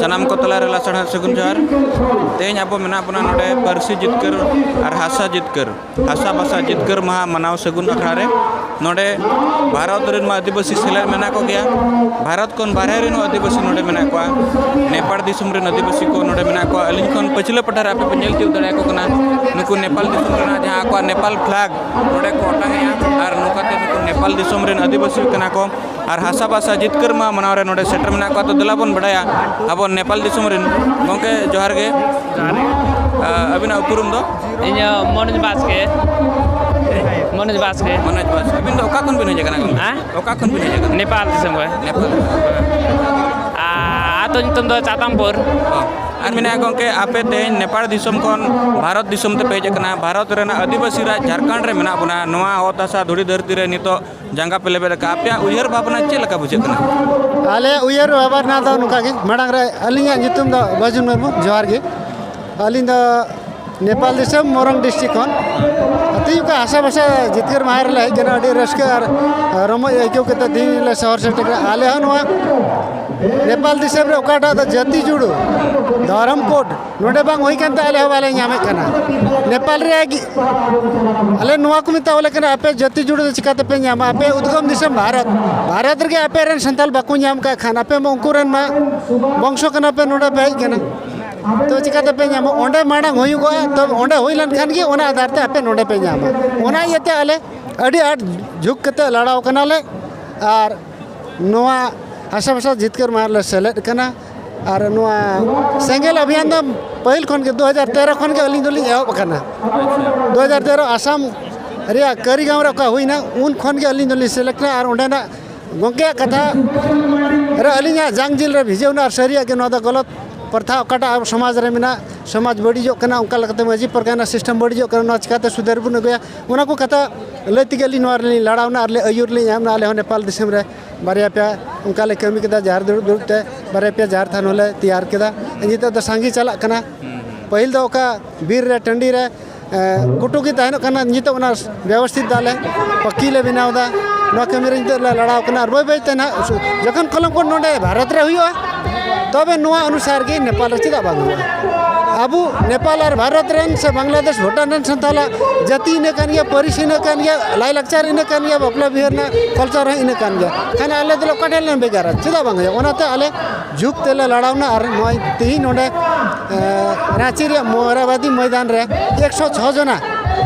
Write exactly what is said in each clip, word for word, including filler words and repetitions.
ᱥᱟᱱᱟᱢ ᱠᱚ ᱛᱟᱞᱟᱨᱮ ᱞᱟᱥᱟᱲᱦᱮᱫ ᱥᱟᱹᱜᱩᱱ ᱡᱚᱦᱟᱨ᱾ ᱛᱮᱦᱮᱧ ᱟᱵᱚ ᱢᱮᱱᱟᱜ ᱵᱚᱱᱟ ᱱᱚᱰᱮ ᱯᱟᱹᱨᱥᱤ ᱡᱤᱛᱠᱟᱹᱨ ᱟᱨ ᱦᱟᱥᱟ ᱡᱤᱛᱠᱟᱹᱨ, ᱦᱟᱥᱟ ᱵᱷᱟᱥᱟ ᱡᱤᱛᱠᱟᱹᱨ ᱢᱟᱦᱟ ᱢᱟᱱᱟᱣ ᱥᱟᱹᱜᱩᱱ ᱟᱠᱷᱲᱟ ᱨᱮ᱾ ᱱᱚᱰᱮ ᱵᱷᱟᱨᱚᱛ ᱨᱮᱱ ᱢᱟ ᱟᱹᱫᱤᱵᱟᱹᱥᱤ ᱥᱮᱞᱮᱫ ᱢᱮᱱᱟᱜ ᱠᱚᱜᱮᱭᱟ, ᱵᱷᱟᱨᱚᱛ ᱠᱷᱚᱱ ᱵᱟᱨᱦᱮ ᱨᱮᱱ ᱦᱚᱸ ᱟᱹᱫᱤᱵᱟᱹᱥᱤ ᱱᱚᱰᱮ ᱢᱮᱱᱟᱜ ᱠᱚᱣᱟ, ᱱᱮᱯᱟᱲ ᱫᱤᱥᱚᱢ ᱨᱮᱱ ᱟᱹᱫᱤᱵᱟᱹᱥᱤ ᱠᱚ ᱱᱚᱰᱮ ᱢᱮᱱᱟᱜ ᱠᱚᱣᱟ᱾ ᱟᱹᱞᱤᱧ ᱠᱷᱚᱱ ᱯᱟᱹᱪᱷᱞᱟᱹ ᱯᱟᱦᱴᱟ ᱨᱮ ᱟᱯᱮ ᱯᱮ ᱧᱮᱞ ᱛᱤᱭᱳᱜ ᱫᱟᱲᱮᱭᱟᱠᱚ ᱠᱟᱱᱟ, ᱱᱩᱠᱩ ᱱᱮᱯᱟᱞ ᱫᱤᱥᱚᱢ ᱨᱮᱱᱟᱜ ᱡᱟᱦᱟᱸ ᱟᱠᱚᱣᱟᱜ ᱱᱮᱯᱟᱞ ᱯᱷᱞᱟᱜ ᱱᱚᱰᱮ ᱠᱚ ᱚᱴᱟᱝᱮᱜᱼᱟ᱾ ᱟᱨ ᱱᱚᱝᱠᱟᱛᱮ ᱱᱩᱠᱩ ᱱᱮᱯᱟᱞ ᱫᱤᱥᱚᱢ ᱨᱮᱱ ᱟᱹᱫᱤᱵᱟᱹᱥᱤ ᱠᱟᱱᱟ ᱠᱚ ᱟᱨ ᱦᱟᱥᱟ ᱵᱷᱟᱥᱟ ᱡᱤᱛᱠᱟᱹᱨ ᱢᱟᱦᱟ ᱢᱟᱱᱟᱣ ᱨᱮ ᱱᱚᱰᱮ ᱥᱮᱴᱮᱨ ᱢᱮᱱᱟᱜ ᱠᱚᱣᱟ᱾ ᱛᱚ ᱫᱮᱞᱟ ᱵᱚᱱ ᱵᱟᱰᱟᱭᱟ ᱟᱵᱚ ᱱᱮᱯᱟᱞ ᱫᱤᱥᱚᱢ ᱨᱮᱱ᱾ ᱜᱚᱢᱠᱮ ᱡᱚᱦᱟᱨ ᱜᱮ᱾ ᱡᱚᱦᱟᱨ ᱜᱮ᱾ ᱟᱹᱵᱤᱱᱟᱜ ᱩᱯᱨᱩᱢ ᱫᱚ? ᱤᱧ ᱢᱚᱱᱳᱡᱽ ᱵᱟᱥᱠᱮ᱾ ᱢᱚᱱᱳᱡᱽ ᱵᱟᱥᱠᱮ᱾ ᱢᱚᱱᱳᱡᱽ ᱵᱟᱥᱠᱮ᱾ ᱟᱹᱵᱤᱱ ᱫᱚ ᱚᱠᱟ ᱠᱷᱚᱱ ᱵᱤᱱ ᱦᱮᱡ ᱟᱠᱟᱱᱟ ᱜᱚᱢᱠᱮ? ᱦᱮᱸ? ᱚᱠᱟ ᱠᱷᱚᱱ ᱵᱤᱱ ᱦᱮᱡ ᱟᱠᱟᱱᱟ? ᱱᱮᱯᱟᱞ ᱫᱤᱥᱚᱢ ᱠᱷᱚᱱ᱾ ᱱᱮᱯᱟᱞ᱾ ᱟᱨ ᱟᱹᱛᱩ ᱧᱩᱛᱩᱢ ᱫᱚ ᱪᱟᱛᱟᱢᱯᱩᱨ᱾ ᱚ᱾ ᱟᱨ ᱢᱮᱱᱟᱜᱼᱟ ᱜᱚᱢᱠᱮ, ᱟᱯᱮ ᱛᱮᱦᱮᱧ ᱱᱮᱯᱟᱲ ᱫᱤᱥᱚᱢ ᱠᱷᱚᱱ ᱵᱷᱟᱨᱚᱛ ᱫᱤᱥᱚᱢ ᱛᱮᱯᱮ ᱦᱮᱡ ᱟᱠᱟᱱᱟ᱾ ᱵᱷᱟᱨᱚᱛ ᱨᱮᱱᱟᱜ ᱟᱹᱫᱤᱵᱟᱹᱥᱤ ᱨᱟᱡᱽ ᱡᱷᱟᱲᱠᱷᱚᱸᱰ ᱨᱮ ᱢᱮᱱᱟᱜ ᱵᱚᱱᱟ᱾ ᱱᱚᱣᱟ ᱚᱛ ᱦᱟᱥᱟ ᱫᱷᱩᱲᱤ ᱫᱷᱟᱹᱨᱛᱤ ᱨᱮ ᱱᱤᱛᱚᱜ ᱡᱟᱸᱜᱟ ᱯᱮ ᱞᱮᱵᱮᱫ ᱟᱠᱟᱫᱼᱟ᱾ ᱟᱯᱮᱭᱟᱜ ᱩᱭᱦᱟᱹᱨ ᱵᱷᱟᱵᱽᱱᱟ ᱪᱮᱫ ᱞᱮᱠᱟ ᱵᱩᱡᱷᱟᱹᱜ ᱠᱟᱱᱟ? ᱟᱞᱮ ᱩᱭᱦᱟᱹᱨ ᱵᱷᱟᱵᱽᱱᱟ ᱫᱚ ᱱᱚᱝᱠᱟ ᱜᱮ, ᱢᱟᱲᱟᱝ ᱨᱮ ᱟᱹᱞᱤᱧᱟᱜ ᱧᱩᱛᱩᱢ ᱫᱚ ᱵᱟᱹᱡᱩᱱ ᱢᱩᱨᱢᱩ᱾ ᱡᱚᱦᱟᱨ ᱜᱮ᱾ ᱟᱹᱞᱤᱧ ᱫᱚ ᱱᱮᱯᱟᱞ ᱫᱤᱥᱚᱢ ᱢᱚᱨᱚᱝ ᱰᱤᱥᱴᱨᱤᱠᱴ ᱠᱷᱚᱱ᱾ ᱛᱮᱦᱮᱧ ᱚᱠᱟ ᱦᱟᱥᱟ ᱵᱷᱟᱥᱟ ᱡᱤᱛᱠᱟᱹᱨ ᱢᱟᱦᱟ ᱨᱮᱞᱮ ᱦᱮᱡ ᱠᱟᱱᱟ, ᱟᱹᱰᱤ ᱨᱟᱹᱥᱠᱟᱹ ᱟᱨ ᱨᱚᱢᱚᱡᱽ ᱟᱹᱭᱠᱟᱹᱣ ᱠᱟᱛᱮ ᱛᱮᱦᱮᱧ ᱞᱮ ᱥᱚᱦᱚᱨ ᱥᱮᱴᱮᱨ ᱠᱟᱱᱟ᱾ ᱟᱞᱮ ᱦᱚᱸ ᱱᱚᱣᱟ ᱱᱮᱯᱟᱞ ᱫᱤᱥᱚᱢ ᱨᱮ ᱚᱠᱟᱴᱟᱜ ᱫᱚ ᱡᱟᱹᱛᱤ ᱡᱩᱲᱩ ᱫᱷᱚᱨᱚᱢ ᱠᱳᱰ ᱱᱚᱰᱮ ᱵᱟᱝ ᱦᱩᱭ ᱠᱟᱱᱛᱮ ᱟᱞᱮ ᱦᱚᱸ ᱵᱟᱞᱮ ᱧᱟᱢᱮᱫ ᱠᱟᱱᱟ᱾ ᱱᱮᱯᱟᱞ ᱨᱮᱭᱟᱜ ᱜᱮ ᱟᱞᱮ ᱱᱚᱣᱟ ᱠᱚ ᱢᱮᱛᱟᱣ ᱟᱞᱮ ᱠᱟᱱᱟ, ᱟᱯᱮ ᱡᱟᱹᱛᱤ ᱡᱩᱲᱩ ᱫᱚ ᱪᱤᱠᱟᱹ ᱛᱮᱯᱮ ᱧᱟᱢᱟ? ᱟᱯᱮ ᱩᱫᱽᱜᱚᱢ ᱫᱤᱥᱚᱢ ᱵᱷᱟᱨᱚᱛ, ᱵᱷᱟᱨᱚᱛ ᱨᱮᱜᱮ ᱟᱯᱮ ᱨᱮᱱ ᱥᱟᱱᱛᱟᱲ ᱵᱟᱠᱚ ᱧᱟᱢ ᱠᱟᱜ ᱠᱷᱟᱱ, ᱟᱯᱮ ᱢᱟ ᱩᱱᱠᱩ ᱨᱮᱱ ᱢᱟ ᱵᱚᱝᱥᱚ ᱠᱟᱱᱟ ᱯᱮ, ᱱᱚᱰᱮ ᱯᱮ ᱦᱮᱡ ᱠᱟᱱᱟ, ᱛᱚ ᱪᱤᱠᱟᱹ ᱛᱮᱯᱮ ᱧᱟᱢᱟ? ᱚᱸᱰᱮ ᱢᱟᱲᱟᱝ ᱦᱩᱭᱩᱜᱚᱜᱼᱟ, ᱛᱚ ᱚᱸᱰᱮ ᱦᱩᱭ ᱞᱮᱱᱠᱷᱟᱱ ᱜᱮ ᱚᱱᱟ ᱟᱫᱷᱟᱨ ᱛᱮ ᱟᱯᱮ ᱱᱚᱰᱮ ᱯᱮ ᱧᱟᱢᱟ᱾ ᱚᱱᱟ ᱤᱭᱟᱹᱛᱮ ᱟᱞᱮ ᱟᱹᱰᱤ ᱟᱸᱴ ᱡᱷᱩᱠ ᱠᱟᱛᱮ ᱞᱟᱲᱟᱣ ᱠᱟᱱᱟᱞᱮ᱾ ᱟᱨ ᱱᱚᱣᱟ ᱦᱟᱥᱟ ᱵᱷᱟᱥᱟ ᱡᱤᱛᱠᱟᱹᱨ ᱢᱟᱦᱟ ᱨᱮᱞᱮ ᱥᱮᱞᱮᱫ ᱠᱟᱱᱟ᱾ ᱟᱨ ᱱᱚᱣᱟ ᱥᱮᱸᱜᱮᱞ ᱚᱵᱷᱤᱭᱟᱱ ᱫᱚ ᱯᱟᱹᱦᱤᱞ ᱠᱷᱚᱱ ᱜᱮ, ᱫᱩ ᱦᱟᱡᱟᱨ ᱛᱮᱨᱚ ᱠᱷᱚᱱ ᱜᱮ ᱟᱹᱞᱤᱧ ᱫᱚᱞᱤᱧ ᱮᱦᱚᱵ ᱟᱠᱟᱱᱟ᱾ ᱫᱩ ᱦᱟᱡᱟᱨ ᱛᱮᱨᱚ ᱟᱥᱟᱢ ᱨᱮᱭᱟᱜ ᱠᱟᱹᱨᱤᱜᱟᱸᱣ ᱨᱮ ᱚᱠᱟ ᱦᱩᱭᱱᱟ, ᱩᱱ ᱠᱷᱚᱱ ᱜᱮ ᱟᱹᱞᱤᱧ ᱫᱚᱞᱤᱧ ᱥᱮᱞᱮᱫ ᱠᱟᱱᱟ᱾ ᱟᱨ ᱚᱸᱰᱮᱱᱟᱜ ᱜᱚᱢᱠᱮᱭᱟᱜ ᱠᱟᱛᱷᱟ ᱨᱮ ᱟᱹᱞᱤᱧᱟᱜ ᱡᱟᱝ ᱡᱤᱞ ᱨᱮ ᱵᱷᱤᱡᱟᱹᱣ ᱮᱱᱟ᱾ ᱟᱨ ᱥᱟᱹᱨᱤᱭᱟᱜ ᱜᱮ ᱱᱚᱣᱟ ᱫᱚ ᱜᱚᱞᱚᱛ ᱯᱨᱚᱛᱷᱟ ᱚᱠᱟᱴᱟᱜ ᱟᱵᱚ ᱥᱚᱢᱟᱡᱽ ᱨᱮ ᱢᱮᱱᱟᱜ, ᱥᱚᱢᱟᱡᱽ ᱵᱟᱹᱲᱤᱡᱚᱜ ᱠᱟᱱᱟ, ᱚᱱᱠᱟ ᱞᱮᱠᱟᱛᱮ ᱢᱟᱹᱡᱷᱤ ᱯᱟᱨᱜᱟᱱᱟ ᱥᱤᱥᱴᱮᱢ ᱵᱟᱹᱲᱤᱡᱚᱜ ᱠᱟᱱᱟ, ᱱᱚᱣᱟ ᱪᱤᱠᱟᱛᱮ ᱥᱩᱫᱷᱟᱹᱨ ᱵᱚᱱ ᱟᱹᱜᱩᱭᱟ? ᱚᱱᱟ ᱠᱚ ᱠᱟᱛᱷᱟ ᱞᱟᱹᱭ ᱛᱮᱜᱮ ᱟᱹᱞᱤᱧ ᱱᱚᱣᱟ ᱨᱮᱞᱤᱧ ᱞᱟᱲᱟᱣᱱᱟ ᱟᱨ ᱞᱮ ᱟᱹᱭᱩᱨ ᱞᱤᱧ ᱮᱢ ᱮᱱᱟ᱾ ᱟᱞᱮ ᱦᱚᱸ ᱱᱮᱯᱟᱞ ᱫᱤᱥᱚᱢ ᱨᱮ ᱵᱟᱨᱭᱟ ᱯᱮᱭᱟ ᱚᱱᱠᱟ ᱞᱮ ᱠᱟᱹᱢᱤ ᱠᱮᱫᱟ, ᱡᱟᱦᱮᱨ ᱫᱩᱲᱩᱵ ᱫᱩᱲᱩᱵ ᱛᱮ ᱵᱟᱨᱭᱟ ᱯᱮᱭᱟ ᱡᱟᱦᱮᱨ ᱛᱷᱟᱱ ᱦᱚᱸᱞᱮ ᱛᱮᱭᱟᱨ ᱠᱮᱫᱟ᱾ ᱱᱤᱛᱚᱜ ᱫᱚ ᱥᱟᱸᱜᱮ ᱪᱟᱞᱟᱜ ᱠᱟᱱᱟ᱾ ᱯᱟᱹᱦᱤᱞ ᱫᱚ ᱚᱠᱟ ᱵᱤᱨ ᱨᱮ, ᱴᱟᱺᱰᱤ ᱨᱮ, ᱮ, ᱠᱩᱴᱩ ᱜᱮ ᱛᱟᱦᱮᱱᱚᱜ ᱠᱟᱱᱟ, ᱱᱤᱛᱚᱜ ᱚᱱᱟ ᱵᱮᱵᱚᱥᱛᱷᱤᱛ ᱫᱟᱞᱮ, ᱯᱟᱹᱠᱤ ᱞᱮ ᱵᱮᱱᱟᱣ ᱮᱫᱟ᱾ ᱱᱚᱣᱟ ᱠᱟᱹᱢᱤ ᱨᱮ ᱱᱤᱛᱚᱜ ᱞᱮ ᱞᱟᱲᱟᱣ ᱠᱟᱱᱟ᱾ ᱟᱨ ᱵᱟᱹᱭ ᱵᱟᱹᱭ ᱛᱮ ᱱᱟᱦᱟᱜ ᱡᱚᱠᱷᱚᱱ ᱠᱚᱞᱚᱢ ᱠᱚ ᱱᱚᱰᱮ ᱵᱷᱟᱨᱚᱛ ᱨᱮ ᱦᱩᱭᱩᱜᱼᱟ, ᱛᱚᱵᱮ ᱱᱚᱣᱟ ᱚᱱᱩᱥᱟᱨ ᱜᱮ ᱱᱮᱯᱟᱞ ᱨᱮ ᱪᱮᱫᱟᱜ ᱵᱟᱝ ᱦᱩᱭᱩᱜᱼᱟ? ᱟᱵᱚ ᱱᱮᱯᱟᱞ ᱟᱨ ᱵᱷᱟᱨᱚᱛ ᱨᱮᱱ ᱥᱮ ᱵᱟᱝᱞᱟᱫᱮᱥ, ᱵᱷᱩᱴᱟᱱ ᱨᱮᱱ ᱥᱟᱱᱛᱟᱞᱟᱜ ᱡᱟᱹᱛᱤ ᱤᱱᱟᱹ ᱠᱟᱱ ᱜᱮᱭᱟ, ᱯᱟᱹᱨᱤᱥ ᱤᱱᱟᱹ ᱠᱟᱱ ᱜᱮᱭᱟ, ᱞᱟᱭᱼᱞᱟᱠᱪᱟᱨ ᱤᱱᱟᱹ ᱠᱟᱱ ᱜᱮᱭᱟ, ᱵᱟᱯᱞᱟ ᱵᱤᱦᱟᱹ ᱨᱮᱱᱟᱜ ᱠᱟᱞᱪᱟᱨ ᱦᱚᱸ ᱤᱱᱟᱹ ᱠᱟᱱ ᱜᱮᱭᱟ᱾ ᱠᱷᱟᱱ ᱟᱞᱮ ᱫᱚ ᱚᱠᱟ ᱴᱷᱮᱱ ᱞᱮ ᱵᱷᱮᱜᱟᱨᱟ? ᱪᱮᱫᱟᱜ ᱵᱟᱝ ᱦᱩᱭᱩᱜᱼᱟ? ᱚᱱᱟᱛᱮ ᱟᱞᱮ ᱡᱷᱩᱠ ᱛᱮᱞᱮ ᱞᱟᱲᱟᱣᱱᱟ ᱟᱨ ᱱᱚᱜᱼᱚᱭ ᱛᱮᱦᱮᱧ ᱱᱚᱰᱮ, ᱮ, ᱨᱟᱸᱪᱤ ᱨᱮᱭᱟᱜ ᱢᱚᱭᱨᱟᱵᱟᱫᱤ ᱢᱚᱭᱫᱟᱱ ᱨᱮ ᱮᱠᱥᱚ ᱪᱷᱚ ᱡᱚᱱᱟ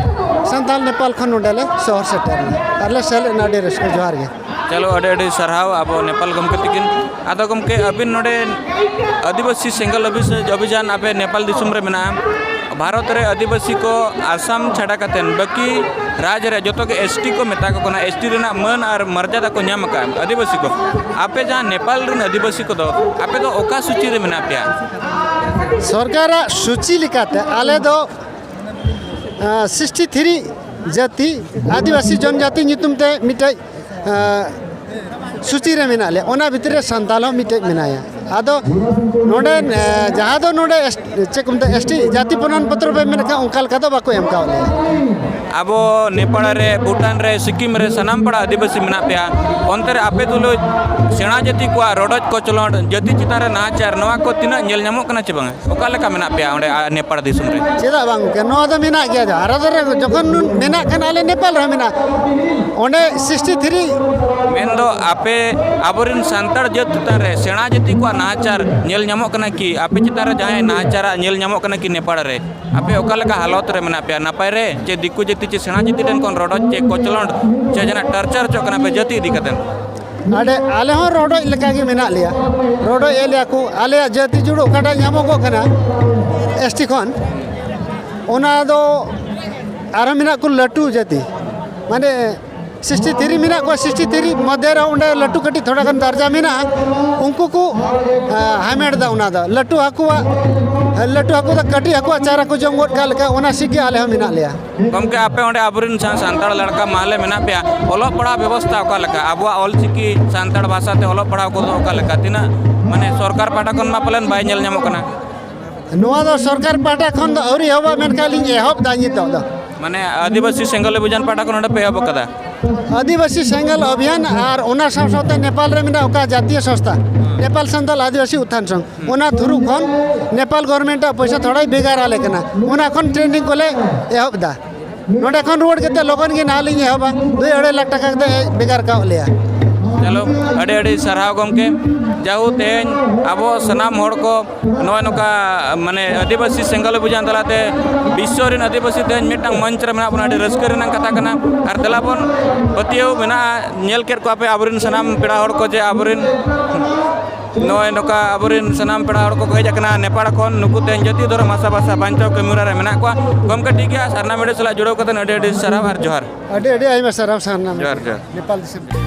ᱥᱟᱱᱛᱟᱞ ᱱᱮᱯᱟᱞ ᱠᱷᱚᱱ ᱱᱚᱰᱮ ᱞᱮ ᱥᱚᱦᱚᱨ ᱥᱮᱴᱮᱨ ᱮᱱᱟ ᱟᱨ ᱞᱮ ᱥᱮᱞᱮᱫ ᱮᱱᱟ᱾ ᱟᱹᱰᱤ ᱨᱟᱹᱥᱠᱟᱹ᱾ ᱡᱚᱦᱟᱨ ᱜᱮ᱾ ᱪᱚᱞᱚ, ᱟᱹᱰᱤ ᱟᱹᱰᱤ ᱥᱟᱨᱦᱟᱣ ᱟᱵᱚ ᱱᱮᱯᱟᱞ ᱜᱚᱢᱠᱮ ᱛᱤᱠᱤᱱ᱾ ᱟᱫᱚ ᱜᱚᱢᱠᱮ, ᱟᱹᱵᱤᱱ ᱱᱚᱰᱮ ᱟᱹᱫᱤᱵᱟᱹᱥᱤ ᱥᱮᱸᱜᱮᱞ ᱚᱵᱷᱤ-, ᱚᱵᱷᱤᱡᱟᱱ ᱟᱯᱮ ᱱᱮᱯᱟᱞ ᱫᱤᱥᱚᱢ ᱨᱮ ᱢᱮᱱᱟᱜᱼᱟ᱾ ᱵᱷᱟᱨᱚᱛ ᱨᱮ ᱟᱹᱫᱤᱵᱟᱹᱥᱤ ᱠᱚ ᱟᱥᱟᱢ ᱪᱷᱟᱰᱟ ᱠᱟᱛᱮᱫ ᱵᱟᱹᱠᱤ ᱨᱟᱡᱽ ᱨᱮ ᱡᱚᱛᱚ ᱜᱮ ᱮᱥ ᱴᱤ ᱠᱚ ᱢᱮᱛᱟ ᱠᱚ ᱠᱟᱱᱟ᱾ ᱮᱥ ᱴᱤ ᱨᱮᱱᱟᱜ ᱢᱟᱹᱱ ᱟᱨ ᱢᱚᱨᱡᱟᱫᱟ ᱠᱚ ᱧᱟᱢ ᱟᱠᱟᱫᱼᱟ ᱟᱹᱫᱤᱵᱟᱹᱥᱤ ᱠᱚ᱾ ᱟᱯᱮ ᱡᱟᱦᱟᱸ ᱱᱮᱯᱟᱞ ᱨᱮᱱ ᱟᱹᱫᱤᱵᱟᱹᱥᱤ ᱠᱚᱫᱚ, ᱟᱯᱮ ᱫᱚ ᱚᱠᱟ ᱥᱩᱪᱤ ᱨᱮ ᱢᱮᱱᱟᱜ ᱯᱮᱭᱟ? ᱥᱚᱨᱠᱟᱨᱟᱜ ᱥᱩᱪᱤ ᱞᱮᱠᱟᱛᱮ ᱟᱞᱮ ᱫᱚ, ᱟᱸ, ᱥᱤᱠᱥᱴᱤ ᱛᱷᱨᱤ ᱡᱟᱹᱛᱤ, ᱟᱹᱫᱤᱵᱟᱹᱥᱤ ᱡᱚᱱᱡᱟᱹᱛᱤ ᱧᱩᱛᱩᱢ ᱛᱮ ᱢᱤᱫᱴᱮᱡ, ᱟᱸ, ᱥᱩᱪᱤ ᱨᱮ ᱢᱮᱱᱟᱜ ᱞᱮᱭᱟ᱾ ᱚᱱᱟ ᱵᱷᱤᱛᱨᱤ ᱨᱮ ᱥᱟᱱᱛᱟᱞ ᱦᱚᱸ ᱢᱤᱫᱴᱮᱡ ᱢᱮᱱᱟᱭᱟ᱾ ᱟᱫᱚ ᱱᱚᱰᱮ, ᱟᱸ, ᱡᱟᱦᱟᱸ ᱫᱚ ᱱᱚᱰᱮ ᱮᱥ-, ᱪᱮᱫ ᱠᱚ ᱢᱮᱛᱟᱜᱼᱟ, ᱮᱥ ᱴᱤ ᱡᱟᱹᱛᱤ ᱯᱨᱚᱢᱟᱱ ᱯᱚᱛᱨᱚ ᱯᱮ ᱢᱮᱱ ᱠᱷᱟᱱ, ᱚᱱᱠᱟ ᱞᱮᱠᱟ ᱫᱚ ᱵᱟᱠᱚ ᱮᱢ ᱠᱟᱣ ᱞᱮᱭᱟ᱾ ᱟᱵᱚ ᱱᱮᱯᱟᱲ ᱨᱮ, ᱵᱷᱩᱴᱟᱱ ᱨᱮ, ᱥᱤᱠᱤᱢ ᱨᱮ ᱥᱟᱱᱟᱢ ᱯᱟᱲᱟ ᱟᱹᱫᱤᱵᱟᱹᱥᱤ ᱢᱮᱱᱟᱜ ᱯᱮᱭᱟ᱾ ᱚᱱᱛᱮ ᱨᱮ ᱟᱯᱮ ᱛᱩᱞᱩᱡ ᱥᱮᱬᱟ ᱡᱟᱹᱛᱤ ᱠᱚᱣᱟᱜ ᱨᱚᱰᱚᱡ ᱠᱚᱪᱞᱚᱱ, ᱡᱟᱹᱛᱤ ᱪᱮᱛᱟᱱ ᱨᱮ ᱱᱟᱦᱟᱪᱟᱨ, ᱱᱚᱣᱟ ᱠᱚ ᱛᱤᱱᱟᱹᱜ ᱧᱮᱞ ᱧᱟᱢᱚᱜ ᱠᱟᱱᱟ ᱪᱮ ᱵᱟᱝᱟ? ᱚᱠᱟ ᱞᱮᱠᱟ ᱢᱮᱱᱟᱜ ᱯᱮᱭᱟ ᱚᱸᱰᱮ, ᱟ, ᱱᱮᱯᱟᱲ ᱫᱤᱥᱚᱢ ᱨᱮ? ᱪᱮᱫᱟᱜ ᱵᱟᱝ ᱜᱚᱢᱠᱮ? ᱱᱚᱣᱟ ᱫᱚ ᱢᱮᱱᱟᱜ ᱜᱮᱭᱟ᱾ ᱡᱟᱦᱟᱸ ᱨᱮ ᱡᱚᱠᱷᱚᱱ ᱢᱮᱱᱟᱜ ᱠᱷᱟᱱ, ᱟᱞᱮ ᱱᱮᱯᱟᱞ ᱨᱮᱦᱚᱸ ᱢᱮᱱᱟᱜᱼᱟ᱾ ᱚᱸᱰᱮ ᱥᱤᱠᱥᱴᱤ ᱛᱷᱨᱤ᱾ ᱢᱮᱱᱫᱚ ᱟᱯᱮ ᱟᱵᱚᱨᱮᱱ ᱥᱟᱱᱛᱟᱲ ᱡᱟᱹᱛ ᱪᱮᱛᱟᱱ ᱨᱮ ᱥᱮᱬᱟ ᱡᱟᱹᱛᱤ ᱠᱚᱣᱟᱜ ᱱᱟᱦᱟᱪᱟᱨ ᱧᱮᱞ ᱧᱟᱢᱚᱜ ᱠᱟᱱᱟ ᱠᱤ? ᱟᱯᱮ ᱪᱮᱛᱟᱱ ᱨᱮ ᱡᱟᱦᱟᱸᱭ ᱱᱟᱦᱟᱪᱟᱨᱟᱜ ᱧᱮᱞ ᱧᱟᱢᱚᱜ ᱠᱟᱱᱟ ᱠᱤ ᱱᱮᱯᱟᱲ ᱨᱮ? ᱟᱯᱮ ᱚᱠᱟ ᱞᱮᱠᱟ ᱦᱟᱞᱚᱛ ᱨᱮ ᱢᱮᱱᱟᱜ ᱯᱮᱭᱟ? ᱱᱟᱯᱟᱭ ᱨᱮ ᱪᱮ ᱫᱤᱠᱩ ᱡᱟᱹᱛᱤ ᱪᱮ ᱥᱮᱬᱟ ᱡᱟᱹᱛᱤ ᱴᱷᱮᱱ ᱠᱷᱚᱱ ᱨᱚᱰᱚᱡ ᱪᱮ ᱠᱚᱪᱞᱚᱱ ᱪᱮ ᱡᱟᱦᱟᱱᱟᱜ ᱴᱚᱨᱪᱟᱨ ᱦᱚᱪᱚᱜ ᱠᱟᱱᱟ ᱯᱮ ᱡᱟᱹᱛᱤ ᱤᱫᱤ ᱠᱟᱛᱮ? ᱟᱞᱮ, ᱟᱞᱮ ᱦᱚᱸ ᱨᱚᱰᱚᱡ ᱞᱮᱠᱟ ᱜᱮ ᱢᱮᱱᱟᱜ ᱞᱮᱭᱟ᱾ ᱨᱚᱰᱚᱡ ᱮᱫ ᱞᱮᱭᱟ ᱠᱚ᱾ ᱟᱞᱮᱭᱟᱜ ᱡᱟᱹᱛᱤ ᱡᱩᱲᱩ ᱚᱠᱟᱴᱟᱜ ᱧᱟᱢᱚᱜᱚᱜ ᱠᱟᱱᱟ ᱮᱥ ᱴᱤ ᱠᱷᱚᱱ, ᱚᱱᱟ ᱫᱚ ᱟᱨᱦᱚᱸ ᱢᱮᱱᱟᱜ ᱠᱚ ᱞᱟᱹᱴᱩ ᱡᱟᱹᱛᱤ, ᱢᱟᱱᱮ ᱥᱤᱠᱥᱴᱤ ᱛᱷᱨᱤ ᱢᱮᱱᱟᱜ ᱠᱚᱣᱟ᱾ ᱥᱤᱠᱥᱴᱤ ᱛᱷᱨᱤ ᱢᱚᱫᱽᱫᱷᱮ ᱨᱮ ᱚᱸᱰᱮ ᱞᱟᱹᱴᱩ ᱠᱟᱹᱴᱤᱡ ᱛᱷᱚᱲᱟ ᱜᱟᱱ ᱫᱟᱨᱡᱟ ᱢᱮᱱᱟᱜᱼᱟ, ᱩᱱᱠᱩ ᱠᱚ, ᱟ, ᱦᱟᱢᱮᱴ ᱮᱫᱟ ᱚᱱᱟ ᱫᱚ᱾ ᱞᱟᱹᱴᱩ ᱦᱟᱹᱠᱩᱣᱟᱜ, ᱞᱟᱹᱴᱩ ᱦᱟᱹᱠᱩ ᱫᱚ ᱠᱟᱹᱴᱤᱡ ᱦᱟᱹᱠᱩᱣᱟᱜ ᱪᱟᱨᱟ ᱠᱚ ᱡᱚᱢ ᱜᱚᱫ ᱠᱟᱜ ᱞᱮᱠᱟ, ᱚᱱᱟ ᱥᱤᱠ ᱜᱮ ᱟᱞᱮ ᱦᱚᱸ ᱢᱮᱱᱟᱜ ᱞᱮᱭᱟ᱾ ᱜᱚᱢᱠᱮ, ᱟᱯᱮ ᱚᱸᱰᱮ ᱟᱵᱚᱨᱮᱱ ᱥᱟ-, ᱥᱟᱱᱛᱟᱲ ᱞᱟᱲᱠᱟ ᱢᱟᱦᱞᱮ ᱢᱮᱱᱟᱜ ᱯᱮᱭᱟ, ᱚᱞᱚᱜ ᱯᱟᱲᱦᱟᱣ ᱵᱮᱵᱚᱥᱛᱷᱟ ᱚᱠᱟ ᱞᱮᱠᱟ? ᱟᱵᱚᱣᱟᱜ ᱚᱞ ᱪᱤᱠᱤ ᱥᱟᱱᱛᱟᱲ ᱵᱷᱟᱥᱟ ᱛᱮ ᱚᱞᱚᱜ ᱯᱟᱲᱦᱟᱣ ᱠᱚᱫᱚ ᱚᱠᱟ ᱞᱮᱠᱟ? ᱛᱤᱱᱟᱹᱜ, ᱢᱟᱱᱮ, ᱥᱚᱨᱠᱟᱨ ᱯᱟᱦᱴᱟ ᱠᱷᱚᱱ ᱢᱟ ᱯᱟᱞᱮᱱ ᱵᱟᱭ ᱧᱮᱞ ᱧᱟᱢᱚᱜ ᱠᱟᱱᱟ? ᱱᱚᱣᱟ ᱫᱚ ᱥᱚᱨᱠᱟᱨ ᱯᱟᱦᱴᱟ ᱠᱷᱚᱱ ᱫᱚ ᱟᱹᱣᱨᱤ ᱮᱦᱚᱵᱟ, ᱢᱮᱱᱠᱷᱟᱱ ᱞᱤᱧ ᱮᱦᱚᱵ ᱫᱟ ᱱᱤᱛᱚᱜ ᱫᱚ᱾ ᱢᱟᱱᱮ, ᱟᱹᱫᱤᱵᱟᱹᱥᱤ ᱥᱮᱸᱜᱮᱞ ᱚᱵᱷᱤᱡᱟᱱ ᱯᱟᱦᱴᱟ ᱠᱷᱚᱱ ᱱᱚᱰᱮ ᱯᱮ ᱮᱦᱚᱵ ᱟᱠᱟᱫᱟ? ᱟᱹᱫᱤᱵᱟᱹᱥᱤ ᱥᱮᱸᱜᱮᱞ ᱚᱵᱷᱤᱭᱟᱱ ᱟᱨ ᱚᱱᱟ ᱥᱟᱶ ᱥᱟᱶᱛᱮ ᱱᱮᱯᱟᱞ ᱨᱮ ᱢᱮᱱᱟᱜ ᱚᱠᱟ ᱡᱟᱛᱤᱭᱚ ᱥᱚᱝᱥᱛᱷᱟ, ᱱᱮᱯᱟᱞ ᱥᱟᱱᱛᱟᱞ ᱟᱹᱫᱤᱵᱟᱹᱥᱤ ᱩᱛᱛᱷᱟᱱ ᱥᱚᱝ, ᱚᱱᱟ ᱛᱷᱨᱩ ᱠᱷᱚᱱ ᱱᱮᱯᱟᱞ ᱜᱚᱵᱷᱚᱨᱱᱢᱮᱱᱴ ᱟᱜ ᱯᱚᱭᱥᱟ ᱛᱷᱚᱲᱟᱭ ᱵᱷᱮᱜᱟᱨ ᱟᱞᱮ ᱠᱟᱱᱟ᱾ ᱚᱱᱟ ᱠᱷᱚᱱ ᱴᱨᱮᱱᱤᱝ ᱠᱚᱞᱮ ᱮᱦᱚᱵ ᱮᱫᱟ᱾ ᱱᱚᱰᱮ ᱠᱷᱚᱱ ᱨᱩᱣᱟᱹᱲ ᱠᱟᱛᱮ ᱞᱚᱜᱚᱱ ᱜᱮ ᱱᱟᱦᱟᱜ ᱞᱤᱧ ᱮᱦᱚᱵᱟ᱾ ᱫᱩᱭ ᱟᱹᱲᱟᱹᱭ ᱞᱟᱠᱷ ᱴᱟᱠᱟ ᱠᱟᱛᱮ ᱵᱷᱮᱜᱟᱨ ᱠᱟᱜ ᱞᱮᱭᱟ᱾ ᱪᱚᱞᱚ, ᱟᱹᱰᱤ ᱟᱹᱰᱤ ᱥᱟᱨᱦᱟᱣ ᱜᱚᱢᱠᱮ᱾ ᱡᱟᱦᱳ, ᱛᱮᱦᱮᱧ ᱟᱵᱚ ᱥᱟᱱᱟᱢ ᱦᱚᱲ ᱠᱚ ᱱᱚᱜᱼᱚᱭ ᱱᱚᱝᱠᱟ, ᱢᱟᱱᱮ, ᱟᱹᱫᱤᱵᱟᱹᱥᱤ ᱥᱮᱸᱜᱮᱞ ᱚᱵᱷᱤᱡᱟᱱ ᱛᱟᱞᱟᱛᱮ ᱵᱤᱥᱥᱚ ᱨᱮᱱ ᱟᱹᱫᱤᱵᱟᱹᱥᱤ ᱛᱮᱦᱮᱧ ᱢᱤᱫᱴᱟᱝ ᱢᱚᱧᱪ ᱨᱮ ᱢᱮᱱᱟᱜ ᱵᱚᱱᱟ, ᱟᱹᱰᱤ ᱨᱟᱹᱥᱠᱟᱹ ᱨᱮᱱᱟᱜ ᱠᱟᱛᱷᱟ ᱠᱟᱱᱟ᱾ ᱟᱨ ᱫᱮᱞᱟ ᱵᱚᱱ, ᱯᱟᱹᱛᱭᱟᱹᱣ ᱢᱮᱱᱟᱜᱼᱟ, ᱧᱮᱞ ᱠᱮᱫ ᱠᱚᱣᱟ ᱯᱮ ᱟᱵᱚᱨᱮᱱ ᱥᱟᱱᱟᱢ ᱯᱮᱲᱟ ᱦᱚᱲ ᱠᱚ ᱡᱮ ᱟᱵᱚᱨᱮᱱ ᱱᱚᱜᱼᱚᱭ ᱱᱚᱝᱠᱟ ᱟᱵᱚᱨᱮᱱ ᱥᱟᱱᱟᱢ ᱯᱮᱲᱟ ᱦᱚᱲ ᱠᱚᱠᱚ ᱦᱮᱡ ᱟᱠᱟᱱᱟ ᱱᱮᱯᱟᱲ ᱠᱷᱚᱱ, ᱱᱩᱠᱩ ᱛᱮᱦᱮᱧ ᱡᱟᱹᱛᱤ ᱫᱷᱚᱨᱚᱢ ᱟᱥᱟ ᱵᱷᱟᱥᱟ ᱵᱟᱧᱪᱟᱣ ᱠᱟᱹᱢᱤ ᱦᱚᱨᱟ ᱨᱮ ᱢᱮᱱᱟᱜ ᱠᱚᱣᱟ᱾ ᱜᱚᱢᱠᱮ, ᱴᱷᱤᱠ ᱜᱮᱭᱟ, ᱥᱟᱨᱱᱟ ᱢᱤᱰᱤᱭᱟ ᱥᱟᱞᱟᱜ ᱡᱩᱲᱟᱹᱣ ᱠᱟᱛᱮ ᱟᱹᱰᱤ ᱟᱹᱰᱤ ᱥᱟᱨᱦᱟᱣ ᱟᱨ ᱡᱚᱦᱟᱨ᱾ ᱟᱹᱰᱤ ᱟᱹᱰᱤ ᱟᱭᱢᱟ ᱥᱟᱨᱦᱟᱣ ᱥᱟᱨᱱᱟ ᱢᱤᱰᱤᱭᱟ᱾ ᱡᱚᱦᱟᱨ, ᱡᱚᱦᱟᱨ᱾ ᱱᱮᱯᱟᱞ ᱫᱤᱥᱚᱢ᱾